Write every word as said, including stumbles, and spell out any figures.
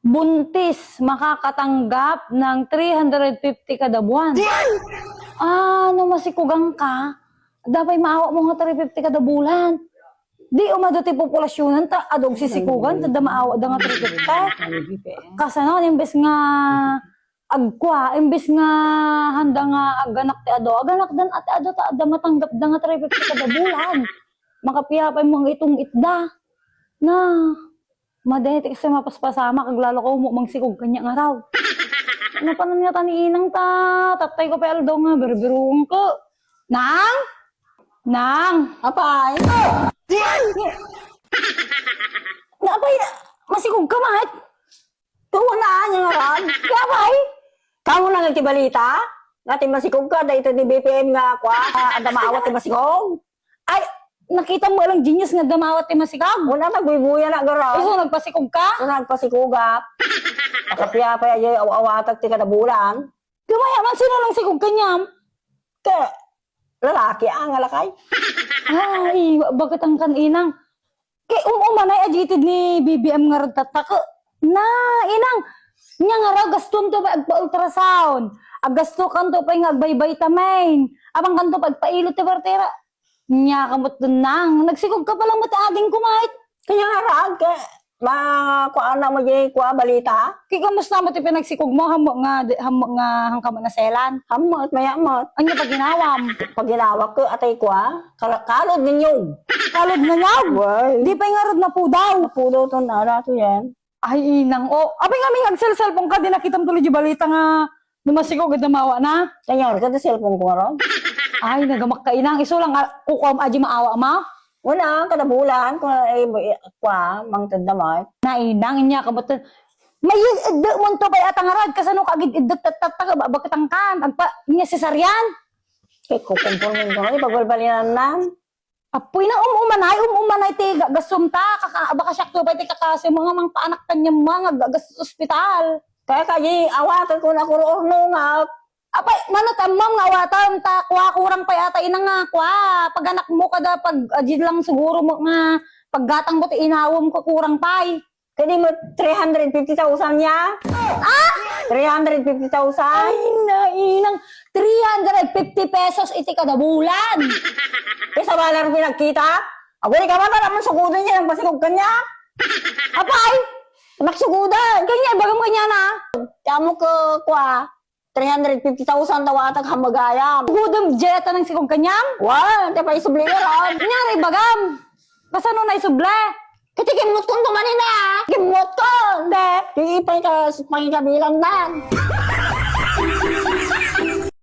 Buntis, makakatanggap ng three hundred fifty kada buwan. Ah, no masikugan ka, dapat maawa mo nga three fifty kada bulan. Di umado ti populasyonan, ta adog sisikugan, ta da maawa da nga three fifty. Kasano, imbes nga agkua, imbes nga handa nga aganak ti adu, aganak dan ati adu, ta adda matanggap da nga three fifty kada bulan. Makapia pay mo nga itong itda. Na, madani ti kasi mapaspasamak, aglalo ko mo mangsikog kanya nga raw. Ano pa nga ta ni inang ta, tatay ko pay aldaw nga, birbirong ko. Nang? Nang? Apay? Na, apay, masikog ka, mat? Tuwan na, anya nga ran? Kaya, bay? Kamo na nga ti balita? Nga ti masikog ka, dahil ito ni B P M nga, kwa, ah, adda maawat ti masikog? Ay, nakita mo lang genius nga adda maawat ti masikog? Wala, nagbuybuya na, garo. Iso, nagpasikog ka? Iso, nagpasikogak. Nakapiyapay, ay, aw-awatag ti kadabulan. Gamay, man, sino nang sikog kanyam? Ke, lalaki, ah, nga lakay. Ay, bakit ang kan inang? Kay um-umanay a jitid ni B B M nga ragtatak. Na, inang, nya nga raw, gaston to pay agpa-ultrasound. Agasto kan to pay nga agbaybaytamin. Abang kan to pay agpailot ti bartera. Nya, kamot nang, nagsikog ka pala mo ti ading kumait. Kaya nga raag, kay, ma, kuan na mo, jay, kua, balita? Kay, kamusta mo ti pinagsikog mo? Hammo nga, di- hammo nga, hangka mo naselan? Hammo, maya mo. Anya paginawam? Paginawak ko, atay, kua, kal- kalod ninyog. Kalod ninyog? Way. Di pay ngarud napudaw. Napudaw to, nara to yan. Ay, inang, o. Apay nga, may agselselpon ka, di nakitam tuloy di balita nga, numasiko, gad namawa na. Kanya, kada cellphone ko ngaron. Ay, nagamak ka, inang. Iso lang, ah, kukuam, aji maawa, ma? Wala, kada bulan, kung, eh, eh, kwa, mangtad naman. Na, inang, inya, kabutan. May idda mo to, bay, atangarad, kasano ka, agid idda, tatatag, bakit ang kan, agpa, inya, cesarean? Eh, kukumpon mo, eh, pagbalbalinan na. Apoy na, um-umanay, um-umanay ti ga- gasum ta, kaka, baka siak to pay ti kakasi mo nga mangpaanak kanyam nga ga- gastos ospital. Kaya kayi, awatan ko na kuro orno nga. Apay, mano ta, ma'am, nga awatan ta, kwa, kurang pay ata ina nga, kwa, pag anak mo kada, pag, ah, di lang siguro mo nga, paggatang mo ti inawom ko, kurang pay. Kadi mo three hundred fifty thousand niya? Ah? Three hundred fifty thousand? Ay, nainang, three hundred fifty pesos iti kada bulan. Kaysa wala rin pinagkita? Aguli ka ba? Para man sugudan niya, nagpasikog ka niya? Apay? Nagsugudan. Kanya, ibagam kanya na. Kamo ko, kwa. Three hundred fifty thousand dawatag hammagayam. Gudem, jay, ata nang sikog kanyam? Wa, te pa isubli nga ron. Nyari, bagam. Kasano na isubli? Kati kimmot kon tumanin na. Kimmot kon. Te. Kaya ipay ka, pangikabilan nan.